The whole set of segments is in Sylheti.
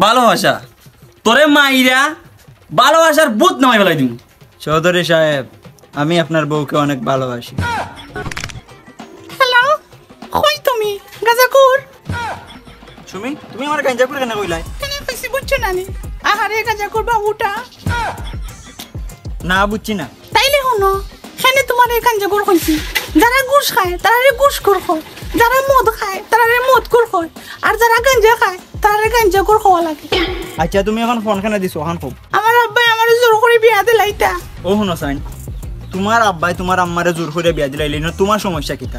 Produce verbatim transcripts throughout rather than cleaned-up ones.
ভালোবাসা, তোরে মাইরা ভালোবাসার ভূত নামাই ফালাই দিমু। চৌধুরী সাহেব, আমি আপনার বউকে অনেক ভালোবাসি। হ্যালো, কই তুমি? গাঁজাখুর। সুমি, তুমি আমার গাঞ্জাখুর কেনে কইলায়? কেনে কইছি বুঝছো না নি? আহারে গাঁজাখুর বাবুটা। না, বুঝছি না। তাইলে হুনো, কেনে তুমারে গাঞ্জাখুর কইছি? যারা ঘুষ খায়, তারারে ঘুষখুর কয়। যারা মদ খায়, তারারে মদখুর কয়। আর যারা গাঞ্জা খায়, তারারে গাঞ্জাখুর কওয়া লাগে। আচ্ছা, তুমি অখন ফোন কেনে দিছো, অখান কও। আমার আব্বায় আমারে জোর করি বিয়া দিলাইতা। ও হুনো চাইন, তুমার আব্বায় তুমার আম্মারে জোর করি বিয়া দিলাইলে না, তুমার সমস্যা কিতা?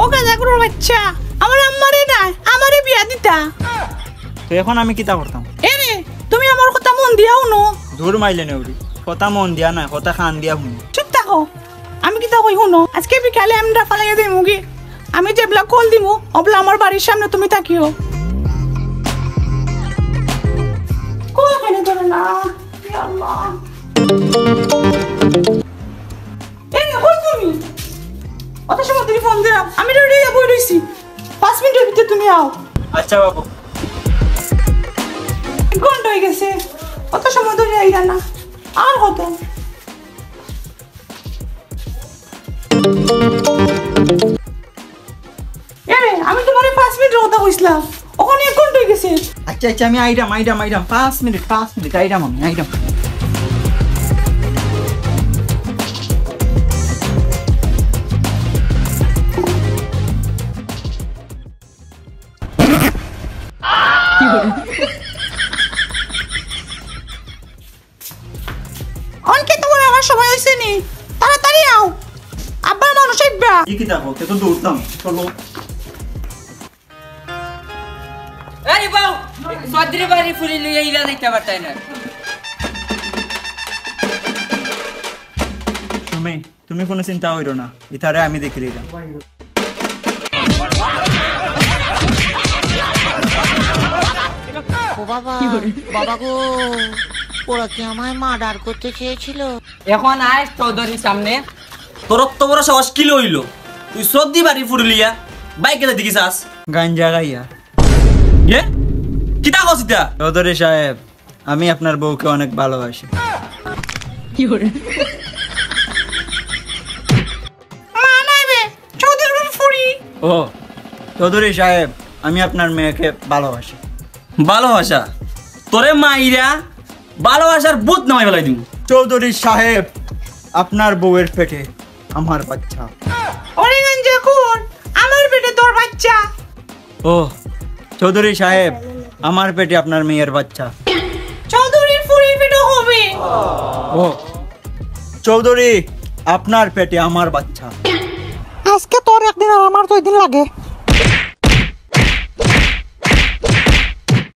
ও গাঁজাখুরর বাচ্চা, আমার আম্মারে নায়, আমারে বিয়া দিতা। তো অখন আমি কিতা করতাম? এরে, তুমি আমার কথা মন দিয়া হুনো। দূর মাইলে নেউরি, কথা মন দিয়া নায়, কথা কান দিয়া হুনো। চুপ থাকো, আমি কিতা কই হুনো। আজকে বিকালে আমি ফালাইয়া দিমুগি। আমি যেবলা কল দিমু, অবলা আমার বাড়ির সামনে তুমি থাকিও। কল কেনে ধরে না? ইয়া আল্লাহ। এই, কই তুমি? অত সময় ধরি ফোন দিলাম, আমি রেডি অইয়া বই রইছি। পাঁচ মিনিটর ভিতরে তুমি আও। আচ্ছা বাবু। এক ঘন্টা অই গেছে, অত সময় ধরি আইরা না। আর কত? এরে, আমি তুমারে পাঁচ মিনিটর কথা কইছিলাম, অখন এক ঘন্টা অই গেছে। আচ্ছা, আচ্ছা, আমি আইরাম, আইরাম, আইরাম। পাঁচ মিনিট, পাঁচ মিনিট, আইরাম আমি, আইরাম। অনকে তুমার আওয়ার সময় অইছে নি? তাড়াতাড়ি আও, আব্বার মানুষ আইবা। ই কিতা কও, তে তো দৌড়তাম। চলো। এই বউ, চৌধুরী বাড়ি ফুরি লইয়া ইলা যাইতা পারতায় না। সুমি, তুমি কুনু চিন্তা কইরো না, ইতারে আমি দেখিলিরাম। ও বাবা, বাবা গো, ওরা কি আমায় মার্ডার করতে চেয়েছিল? অখন আইস চৌধুরীর সামনে। তোর অত বড় সাহস কিলা অইলো? তুই চৌধুরী বাড়ি ফুরি লইয়া বাইকে যাইতে কি চাস? গাঞ্জা খাইয়া। এ? কিতা কস ইতা? চৌধুরী সাহেব, আমি আপনার বউকে অনেক ভালোবাসি। মা নায় বে, চৌধুরীর ফুরি। ও, চৌধুরী সাহেব, আমি আপনার মেয়েকে ভালোবাসি। ভালোবাসা? তোরে মাইরা ভালোবাসার ভূত নামাই ফালাই দিমু। চৌধুরী সাহেব, আপনার বউয়ের পেটে আমার বাচ্চা। ওরে গাঞ্জাখুর, আমার পেটে তোর বাচ্চা। ও, চৌধুরী সাহেব, আমার পেটে আপনার মেয়ের বাচ্চা। চৌধুরীর ফুরির পেটে হবে। ও, চৌধুরী, আপনার পেটে আমার বাচ্চা। আজকে তোর একদিন আর আমার দুই দিন লাগে।